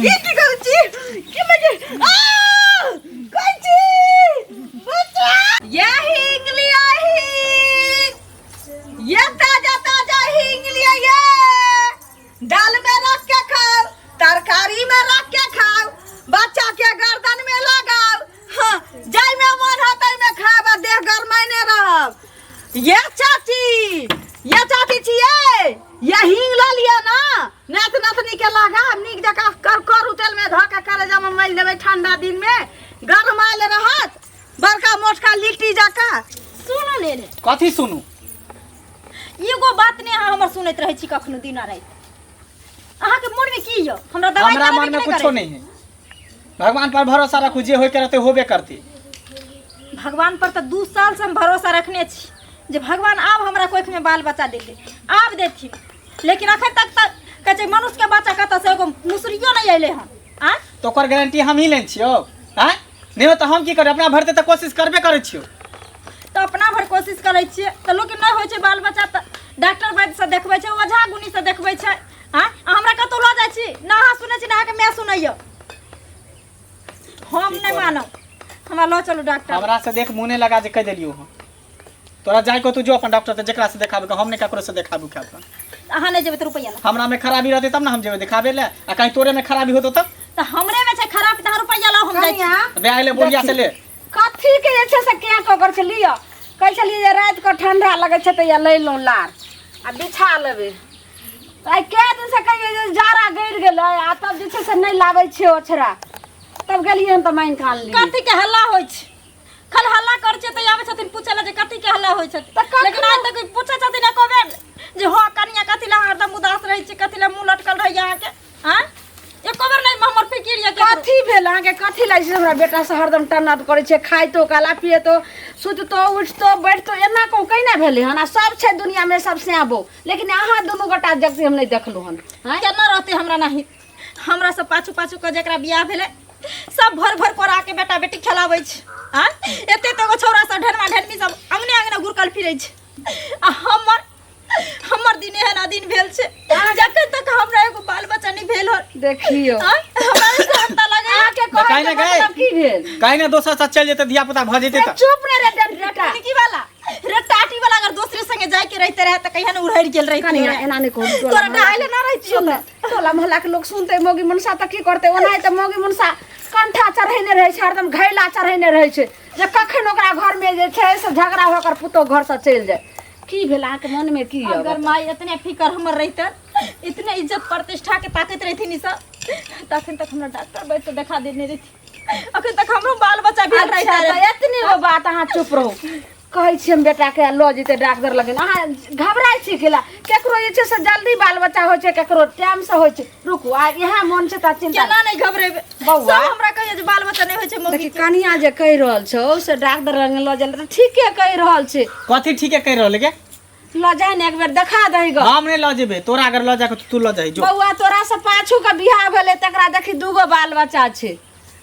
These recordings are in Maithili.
ई की करै छी की लगे आ कहै छी बच्चा ये हींग लिया हींग ये ताजा ताजा हींग लिया ये दाल में रख के खाओ तरकारी में रख के खाओ बच्चा के गर्दन में लगाओ हाँ जाय में मन होतै में खाब आ देह गरमाइने रहब ये चाची ये चाची छियै ये हींग लऽ लिअ ना नात नतनी के लगाब नीक जकाँ कर करू तेल में धऽ के करेजा में मलि देबै ठंडा दिन में गरमायल रहत बड़का मोटका लिट्टी जकाँ। सुनू ने रे। कथी सुनू? एगो बात नहि अहाँ हमर सुनैत रहै छी कखनो दिन आ राति। अहाँके मोनमे की यऽ? हमरा दवाइ हमरा कराबे मन कि में नहि कुछो कराबे? नहीं है। भगवान पर भरोसा रखू, जे होय के रहते होबे करते। भगवान पर तऽ 2 साल से हम भरोसा रखने छी जे भगवान आब हमरा कोखि में बाल बच्चा देते, आब देथिन, लेकिन अखन तक तऽ कहै छै मनुष्य के बच्चा कतऽ से एगो मुसरियो नहि अयलै हन। आँय? तो ओकर गारंटी हम ही लेने छियौ। आँय? नहि हो तऽ हम की करबै, अपना भरते तऽ कोशिश करबे करै छियौ। तऽ अपना भर कोशिश करै छियै तऽ लोकके नहि होइ छै बाल बच्चा तऽ डॉक्टर वैद्य से देखबै छै, ओझा गुनी से देखबै छै। आँय? आ हमरा कतहु लऽ जाइ छी ना अहाँ सुनै छी ना अहाँके माय सुनैया। हम नहि मानब, हमरा लऽ चलू डॉक्टर। हमरा से देख मुँह नहि लगा जे कहि देलियौ हँ। तोरा जाय को तू जो अपन डॉक्टर से जेकरा से देखाबे के, हम नहि ककरो से देखाबू के अपन। अहाँ नहि जेबै तऽ रुपैआ ला। हमरा में खराबी रहतै तब ना हम जेबै देखाबे ले, आ कहीं तोरे में खराबी होतौ तब? तऽ हमरे में छै खराबी तऽ अहाँ रुपैआ लाउ, हम जाइ छी। कनिया, बे आइले बोलिया से ले। कथी के जे छै से क्या कऽ कर छै लिअ। कहै छलियै जे राति कऽ ठंडा लगै छै तऽ या लैलहुँ लार आ बिछा लेबै। आइ कए दिनसँ कहियै जे जाड़ा गड़ि गेलै आ तब जे छै से नहि लाबै छियै ओछरा, तब गेलियै हन तऽ माँगि कऽ आनलियै। कथी के हल्ला होइ छै? खाली हल्ला करै छियै तऽ आबै छथिन पूछै लए जे कथी के हल्ला होइ छै। तऽ कखनो- लेकिन आइ तक पूछै छथिन एको बेर जे हँ कनिया कथी लए हरदम उदास रहै छै, कथी लए मुँह लटकल रहैया अहाँके? आँय? एको बेर नहि हमर फिकिर यऽ केकरो। कथी भेल अहाँके? कथी लागै छै हमरा बेटा से हरदम टन्नट करै छै, खाइतो काला पियतो सुततो उठतो बैठतो एना कहूँ कहिना भेलै हन? आ सब छै दुनियामे सब स्याबो, लेकिन अहाँ दुनू गोटा जगती हम नहि देखलहुँ हन। आँय? केना रहतै हमरा नाही? हमरा सब पाछू पाछू के जकरा बियाह भेलै सब भर भर कोरा के बेटा बेटी खेलाबै छै। आँय? एते एते गो छौड़ा सब ढेनमा ढेनमी सब अंगने अंगने घुरकल फिरै छै आ हमर दिन एहन अधीन भेल छै जखन तक हमरा एगो बाल बच्चा नहि भेल हन। देखियौ। आँय? हमरा सेहनता लगैया। अहाँके कहै काहे के ने गए? मतलब की भेल? काहे ने दोसर साथ चलि जेतै, धिया पुता भऽ जेतै तऽ। चुप रे रे बेटा। की वाला रे टाटी वाला अगर दोसरे संगे जाय के रहते रहे त कहिया ने उड़हर गेल रहितियो कनिया रे। एना नहि कहू, टोला तोरा मोहल्ला डहाइले ना रहितियो। सुन, टोला मोहल्ला के लोग सुनते मौगी मनसा तऽ की करते? ओनाहि तऽ मौगी मनसा कंठा चढ़ेने रहै छै, हरदम घैला चढ़ेने रहै छै जे कखन ओकरा घर में जे छै से झगड़ा हो ओकर पुतोह घर से चलि जाय। की भेल अहाँके मन में की अगर अबत? माई इतने फिकर हमर रहितन, इतने इज्जत प्रतिष्ठा के ताकत रहथिन ई सब, तखन तक हमरा डॉक्टर बैठ के देखा देने रहथिन, अखन तक हमरो बाल बच्चा भेल अच्छा, रहितै। तऽ एतनी गो बात अहाँ चुप रहू। कहै छी हम बेटाके लऽ जेतै डॉक्टर लग, अहाँ घबराइ छी केला? केकरो जे छै से जल्दी बाल बच्चा होइ छै, केकरो टाइमसँ होइ छै। रुकू, आ इएह मन छै तऽ चिन्ता केना नहि घबरेबै? बौआ। सब हमरा कहैया जे बाल बच्चा नहि होइ छै मौगी देखी कनिया जे कहि रहल छौ से डॉक्टर लग लऽ जाय तऽ ठीके कहि रहल छै। कथी ठीके कहि रहल गे? लऽ जाय ने एक बेर देखा दही गो। हम नहि लऽ जेबै तोरा, अगर लऽ जाके तू लऽ जाही जो। बौआ तोरा से पाछू के बियाह भेलै तकरा देखी दूगो बाल बच्चा छै।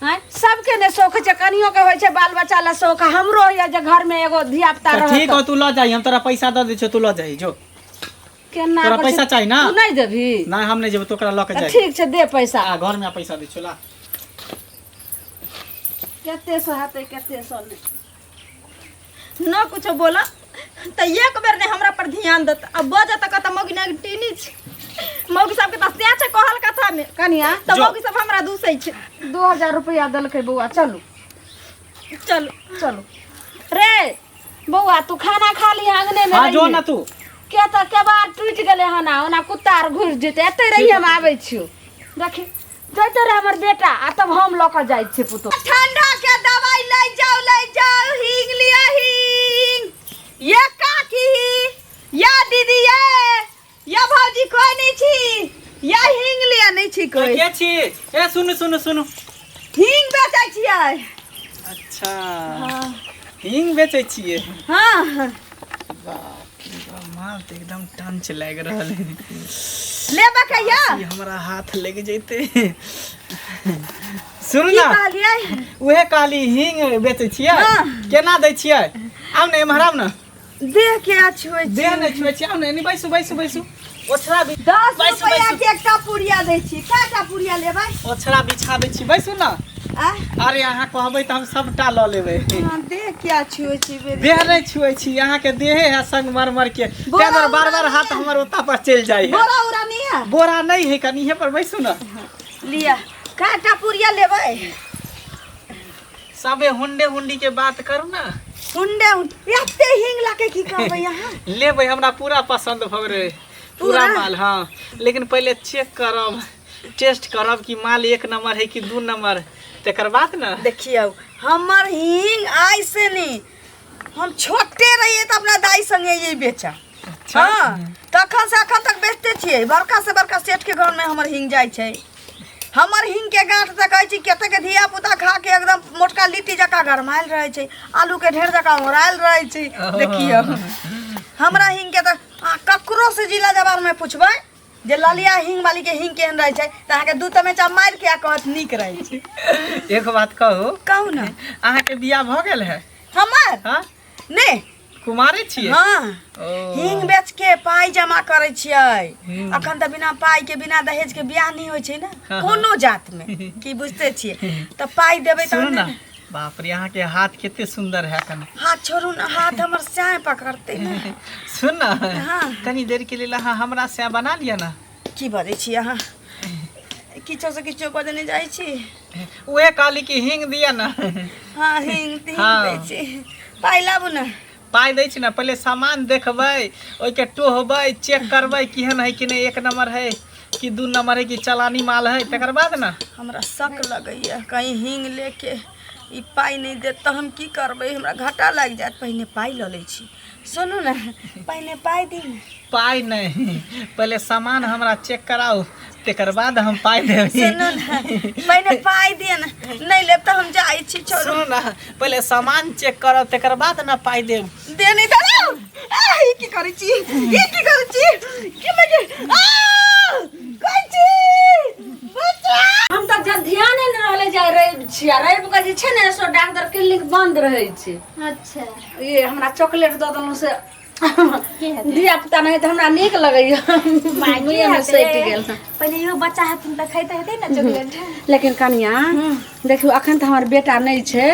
आँय, सबके ने शौक होइ छै, कनियो के होइ छै बाल बच्चा लए शौक, हमरो होइया जे घर में एगो धिया पुता तऽ रहत। ठीक हो, तू लऽ जाही, हम तोरा पैसा दऽ दै छियौ, तू लऽ जाही जो। केना तोरा करै पैसा छै? चाही ना? तू नहि देबही? नहि, हम नहि जेबै, तू ओकरा लऽ के तऽ जाही। ठीक छै, दे पैसा। आ घर में आ, पैसा दै छियौ, ला। कते सौ हेतै कते सौ नहि? न कुछो बोला तऽ एक बेर नहि हमरा पर ध्यान देत आ बजत तऽ कहत मौगी नेगेटिव छै। मौगी सबके तऽ सएह छै कहल कथा मे। कनिया तऽ जो। मौगी सब हमरा दूसै छै। 2000 रुपया देलकै बौआ, चलू चलू चलू रे बौआ, तू खाना खा ली आंगने में। हाँ जो रहिहे। ना तू के तऽ केबाड़ टूटि गेलै हन आ ओना कुत्ता आर घुसि जेतै, एतै रही, हम आबै छियौ। देखी जैते रहे हमर बेटा आ तब हम लऽ कऽ जाइ छियै पुतोह। ठंडा के दवाई ले जाओ, ले जाओ, हींग लिया हींग। ये काकी, या दीदी, ये भौजी कोई नहीं छी, या हींग लिया नहीं छी कोई। के छी? ए सुनु सुनु सुनु, हींग बेचै छियै। अच्छा, हींग बेचै छियै? हाँ। बाप रे बाप, माल तऽ एकदम टंच लागि रहल है। लेबे के या? ई हमरा हाथ लागि जैते। सुनू की ना, कहलियै? उहे कहली हींग बेचै छियै? हाँ। केना दै छियै? आउ ने एम्हर आउ ने। देह के छुए? देह नहि छुए छियै, आउ ने एनी, बैसू बैसू बैसू। ओछरा बि 10 बैसू, रुपैआ बैसू। के एकटा पुड़िया दै छी। कएटा पुड़िया लेबै? ओछरा बिछाबै छी, बैसू ने। आ अरे अहाँ कहबै तऽ हम सबटा लऽ लेबै। अहाँ देह किया छुए छी बेरी? देह नहि छुए छी, अहाँके देहे है संगमरमर के, बोरा तें दुआरे बार बार उरा हाथ हमर ओता पर चलि जाइ है। बोरा उरा नहीं है? बोरा नहि है, कनिहे पर बैसू ने। लिअ, कएटा पुड़िया लेबै? सबे हुंडे हुंडी के बात करू ना। हुंडे हुंडी एते हींग ला के की करबै अहाँ? लेबै, हमरा पूरा पसंद भऽ गेलै पूरा पूरा? माल। हाँ, लेकिन पहिले चेक करब, टेस्ट करब कि माल एक नंबर है कि दू नंबर, तकर बाद ना। देखियौ, हमर हींग आइ से नहीं, हम छोटे रहिए तऽ अपना दाई संगे ये बेचा। अच्छा। हाँ, तखन से अखन तक बेचते छियै। बड़का से बड़का सेठ के घर में हमर हींग जाइ छै। हमर हींग के गांठ तऽ कहै छी कते के धिया पुता खा के एकदम मोटका लिट्टी जकाँ गरमायल रहै छै, आलू के ढेर जकाँ ओरायल रहै छै। देखियौ, हमरा हींग के तऽ अहाँ ककरो से जिला जवार में पुछबै जे ललिया हींग वाली के हींग केहन रहै छै, तऽ अहाँके दू तमेचा मारि के आ कहत नीक रहै छै। एक बात कहू? कहू ने। अहाँके बियाह भऽ गेल है? हमर? हाँ। नहि। कुमारे छियै? हाँ। ओ। हींग बेच के पाइ जमा करै छियै। अखन तऽ बिना पाइ के, बिना दहेज के बियाह नहि होइ छै ने कोनो जात में, की बुझते छियै? तऽ पाइ देबै सुनू तहन ने। ने। बाप रे, अहाँके हाथ कते सुंदर है कने। हाथ छोड़ू ने, हाथ हमर स्याह पकड़तै ने। सुन ना। हाँ। कनी देर के लेल अहाँ हमरा स्याह बना लिअ ना। की बजै छी अहाँ? किछो से किछो बजने जाइ छी। उहे कहली कि हींग दिअ ना। हाँ, हींग हींग हाँ। दै छी, पाइ लाबू ने। पाइ दै छी ने, पहिले सामान देखबै, ओहिके टोहबै, चेक करबै केहन है कि नहि, एक नंबर है कि दू नंबर है कि चलानी माल है, तकर बाद ना। हमरा शक लगैया कहीं हींग लेके ई पाइ नहि देत तऽ हम की करबै? हमरा घाटा लागि जायत। पहिने पाइ लऽ लै छी। सुनू ने, पहिने पाइ दी ने। पाइ नहि, पहिले सामान हमरा चेक कराउ, तकर बाद हम पाइ देब। सुनू ने, पहिने पाइ दिअ ने, नहि लेब तऽ हम जाइ छी, छोड़ू। सुनू ने, पहिले सामान चेक करब तकर बाद ने पाइ देब। दे नहि तऽ ई की करै छी? ई की करै छी? की लगे आ कहै छी बच्चा। हम तऽ जब ध्यान नहि रहलै जे रवि छियै। रवि के जे छै ने से डॉक्टर क्लिनिक बंद रहै छै। अच्छा। ये हमरा चॉकलेट दऽ देलहुँ से की हेतै? धिया पुता नहि तऽ हमरा नीक लगैया, मुँहेमे सटि गेल। पहिले इहो बच्चा हेथिन तऽ खैते हेतै ने चॉकलेट। लेकिन कनिया देखियौ, अखन तऽ हमर बेटा नहि छै।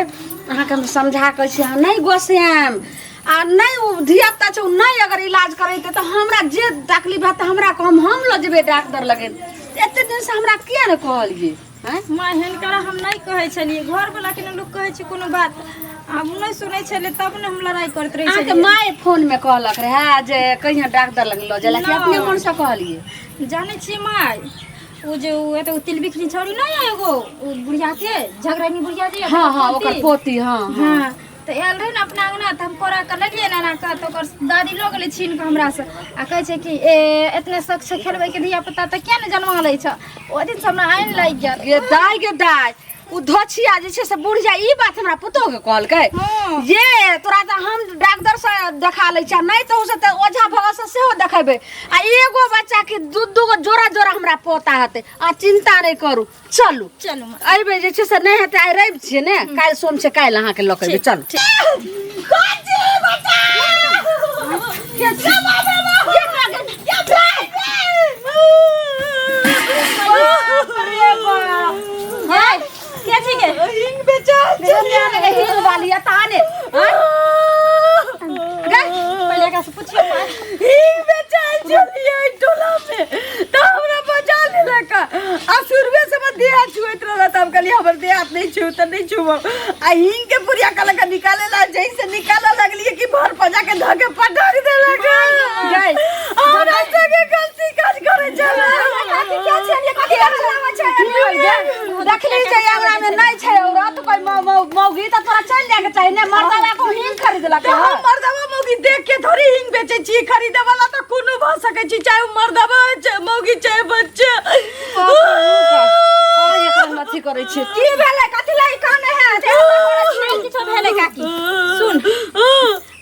अहाँके हम समझा कऽ छी, अहाँ नहि गोसायब आ नहि ओ धिया पुता छै, ओ नहि अगर इलाज करेतै तऽ हमरा जे तकलीफ हैत तऽ हमरा कहम, हम लऽ जेबै डॉक्टर लगे। एते दिनसँ हमरा किया नहि कहलियै? आँय माँ, हिनकर हम नहि कहै छलियै, घरवला के ने लोक कहै छै कोनो बात। आब नहि सुनै छलै तब ने हम लड़ाइ करैत रहै अहाँके छलियै। माय फोनमे कहलक रहए जे कहिया डॉक्टर लग लऽ जाय कि अपने मनसँ कहलियै? जानै छियै माय, ओ जे ओ एतऽ ओ तिलबिखनी छौड़ी नहि है एगो, ओ बुढ़िया के झगड़ानी बुढ़िया जे हँ हँ, ओकर पोती, हँ हँ। हँ, तऽ आयल रहै ने अपना अङ्गना तऽ हम कोरा कऽ लेलियै ने एना कऽ, तऽ ओकर दादी लऽ गेलै छीन कऽ हमरासँ आ कहै छै कि ए एतने शौक छै खेलबैके धिया पुता तऽ किया नहि जन्मा लै छऽ? ओहि दिनसँ हमरा आनि लागि गेल। गे दाय, गे दाय, ओ धोछिया जे छै से बुढ़िया ई बात हमरा पुतोहके कहलकै। हँ। ये तोरा तऽ हम डॉक्टर से देखा लै छियै, नहि तऽ से तऽ ओझा भगत से सेहो देखेबै आ एगो बच्चा के दू दू गो जोड़ा जोड़ा हमरा पोता हेतै। आ चिंता नहि करू, चलू। चलू माँ। एहिबेर जे छै से नहि हेतै, आइ रवि छियै ने, काल्हि सोम छै, काल्हि अहाँके लऽ के एबै, चलू। के छी गे? हींग बेचा। हींग वाली ताने पहिले एकरा से पुछियौ माँ। हींग बेचाइ छलियै टोला में तऽ हमरा बजा लेलक आ शुरुए से हमर देह हाथ छुएत रहल, तऽ हम कहलियै हमर देह हाथ नहि छू तऽ नहि छुबब। आ हींग के पुरिया कहलक निकाले ला, जैसे निकालऽ लगलियै कि भर पजा के धऽ के पटक देलक। गै। हमरा संगे गलती काज करै छलै। देखली जे अंगना में नहीं छै औरत कोई मौगी तऽ तोरा चलि जायके चाही ने, मर्दावा को हींग खरीदलक। तऽ हम मर्दवा मौगी देख के थोड़ी हींग बेचै छी? खरीदे वाला तऽ कोनो भऽ सकै छी, चाहे ओ मर्दवा होय, चाहे मौगी, चाहे बच्चा। हम अथी करै छी। की भेलै? कथी लागि काने है? नहि किछो भेलै काकी, सुन,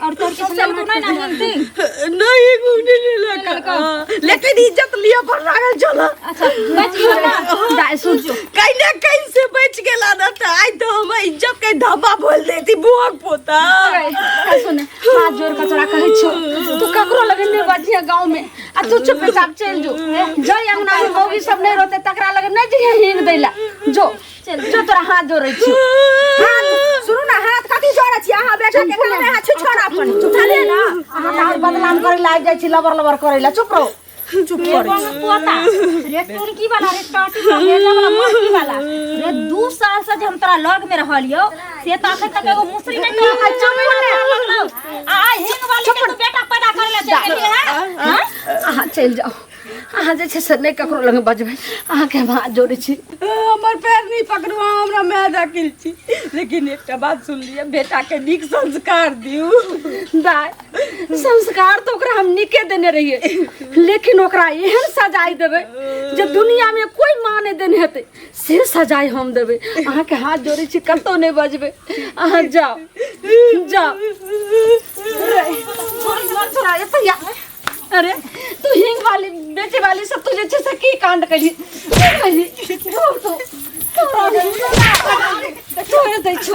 और तोर के चल तू नहि ना हिंग तिंग। नहीं घूमने लेलक हाँ, लेकिन इज्जत लिया पर लागल छल। अच्छा, बच गेल ना? दाइ सुन। कहीं कहीं से बच गेला ना त आइ तो हम इज्जत के धब्बा बोल देती बुआक पोता। ए, सुन, हाथ जोड़ के तोरा कहै छौ, तू ककरो लगे नहीं बजिहे गाँव में, आ तू चुपचाप चलि जो। जै अंगना में मौगी सब नहीं रहते तकरा लगे नहीं जइहे हींग दै ला। जो जो, तोरा हाथ जोड़ै छी। हाथ सुनू ना, हाथ कथी जोड़ै छी अहाँ? बेटा के काम है छुछोड़ा अपन चुप ना। अहाँ तऽ आओर बदनाम करै ला आबि जाइ छी, लबर लबर करै ला। चुप रहू। चुप करै छी। पोता रे, टुनकी वाला रे, टाटी वाला, भेजा वाला, मटकी वाला रे, 2 साल से जे हम तोरा लग में रहलियो से त अखन तक एगो मुसरी नहीं तोरा लगलौ। आ हिंग वाली के तू बेटा पैदा करे ला चलि गेली है? हां? अहाँ चलि जाउ। अहाँ जे छै से नहि ककरो लग बजबै। अहाँके हम हाथ जोड़ै छी। हमर पैर नहीं पकड़ू, हमरा माय अकिल छी, लेकिन एकटा बात सुन लिअ, बेटा के नीक संस्कार दियौ। दाइ, संस्कार तऽ ओकरा हम नीके देने रहियै, लेकिन ओकरा एहन सजाइ देबै जे दुनिया में कोई माँ नहि देने हेतै से सजाइ हम देबै। अहाँके हाथ जोड़ै छी, कतहु नहि बजबै। अहाँ जाउ जाउ। छोड़ा एतऽ आ। अरे तू हिंग वाली बेचे वाली सब तू जे छै से की कांड करी करी छोड़ तू, छोड़ दै छो।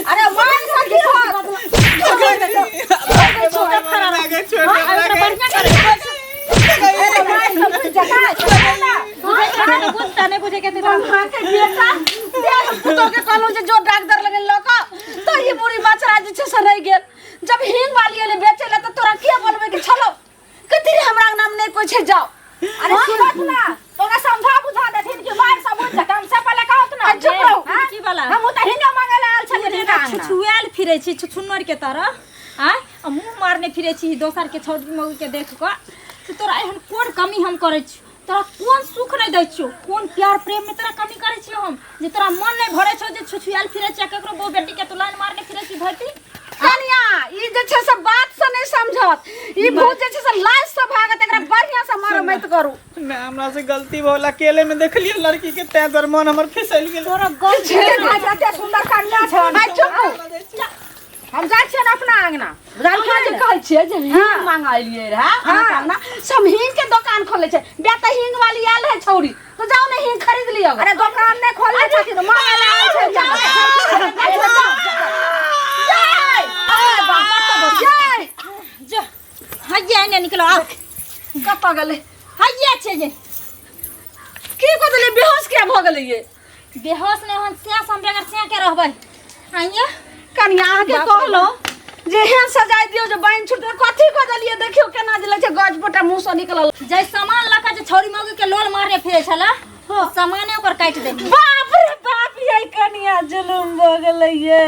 अरे मान सकी हो। बुझता नहीं बुझे के। अहाँके बेटा देख, पुतोह के कहलहुँ जे जो डॉक्टर लगे लऽ कऽ, तऽ ई बुढ़ी बचरा जे छै से रहि गेल। जब हिंग वाली एलै बेचै लए तऽ तोरा के बोलबै के छलौ? कथी रे, हमरा नाम नहि कोइ छै, जाओ। अरे सुनत ना, तोरा समझा बुझा देथिन कि मार सब बुझ कम से पहले कहत ना। चुप रहू। की वाला? हम तऽ हिंगा मांगे ला आयल छलियै हिनका अंगना। छुछुआयल फिरै छी छुछुन्नर के तरह, आँय, आ मुँह मारने फिरै छी दोसर के छौड़ी मौगी के देख कऽ। से तोरा एहन कोन कमी हम करै छियौ? तोरा कोन सुख नहि दै छियौ? कोन प्यार प्रेम में तोरा कमी करै छियौ हम, जे तोरा मन नहि भरै छौ जे छुछुआयल फिरै छी आ ककरो बहु बेटी के तू लाइन मारने फिरै छी भरि दिन? कनिया, ई जे छै से बात से नहि समझत, ई भूत जे छै से लाज से भागत। एकरा बढ़िया से मारो मत करू। नहि, हमरा से गलती भऽ गेल। अकेले में देखलियै लड़की के, तैं दुआरे मन हमर फिसल गेल। तोरा गलती कते सुंदर कन्या छै। आइ चुप। हम जाइ छियै ने अपना अंगना। अहाँ जे कहै छियै जे हिंग मांगा एलियै रहए अहाँके अंगना से, हम हिंग के दोकान खोलले छै बे, तऽ हिंग वाली आयल रहै छौड़ी, तऽ जाउ ने हिंग खरीद लिअ। अरे दोकान नहि खोलने छथिन, मांगे ला आयल छै। जय जो हैया एने निकलो, आओ। कतऽ गेलै? हैया छै जे। की कऽ देलियै? बेहोश किया भऽ गेलै ये? बेहोश नहि होन, से हम बगैर से के रहबै आइए। कनिया, अहाँके कहलहुँ जे एहन सजाइ दियौ जे बान्हि छुटतै, कथी कऽ देलियै? देखियौ केना जे लगै छै गज पोटा मुँहसँ निकलल। जै सामान लऽ कऽ जे छौड़ी मौगी के लोल मारने फिरै छलै, सामाने ओकर काटि देलियै। बाप रे बाप, ये कनिया जुलुम भऽ गेलै ये।